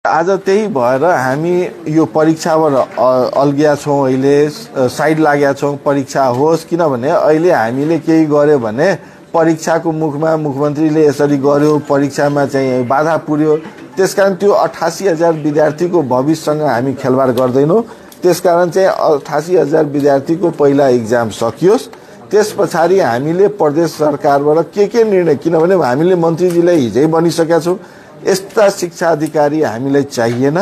आज त्यही भएर हामी यो परीक्षाबाट अल्गिया छौँ, अहिले साइड लागेका छौँ। परीक्षा होस्, किनभने अहिले हामीले केही गर्यो भने परीक्षाको मुखमा मुख्यमन्त्रीले यसरी गर्यो, परीक्षामा चाहिँ बाधा पुर्यो। त्यसकारण त्यो 88,000 विद्यार्थीको भविष्यसँग हामी खेलवाड गर्दैनौँ। त्यसकारण चाहिँ 88,000 विद्यार्थीको पहिला इक्जाम सकियोस्, त्यस पछाडि हामीले प्रदेश सरकारबाट के निर्णय, किनभने हामीले मन्त्रीजीलाई हिजै भनिसकेका छौँ यस्ता शिक्षा अधिकारी हामीलाई चाहिएन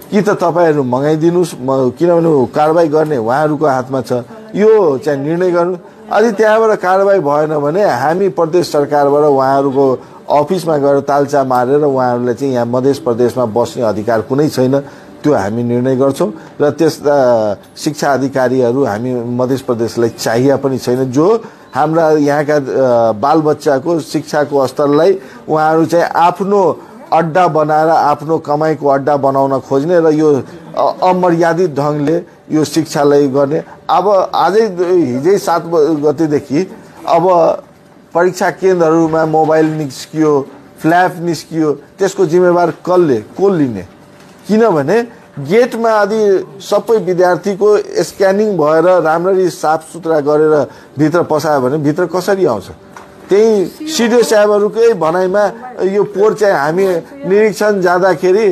कि त तपाईहरु मंगाइदिनुस्, किनभने कारबाही गर्ने उहाँहरुको हातमा छ। यो चाहिँ निर्णय गर्नु। यदि त्यहाँबाट कारबाही भएन भने हामी प्रदेश सरकारबाट उहाँहरुको अफिसमा गएर तालचा मारेर उहाँहरुलाई चाहिँ यहाँ मध्य प्रदेशमा बस्ने अधिकार कुनै छैन, त्यो हामी निर्णय गर्छौं। र त्यस्ता शिक्षा अधिकारीहरु हामी मध्य प्रदेशलाई चाहिए पनि छैन, जो हाम्रा यहाँका बालबच्चाको शिक्षाको स्तरलाई उहाँहरु चाहिँ आफ्नो अड्डा बनाएर आफ्नो कमाईको अड्डा बनाउन खोज्ने र यो अमर्यादित ढंगले यो शिक्षालाई गर्ने। अब आजै हिजै 7 गतेदेखि अब परीक्षा केन्द्रहरुमा मोबाइल निस्कियो, फ्ल्याप निस्कियो, त्यसको जिम्मेवार को लिने? किनभने गेटमा यदि सबै विद्यार्थीको स्क्यानिङ भएर राम्ररी साफ सुथरा गरेर भित्र पसायो भने भित्र कसरी आउँछ? त्यही सिडिओ साहेबहरुकै भनाइमा यो पोर चाहिँ हामी निरीक्षण जाँदाखेरि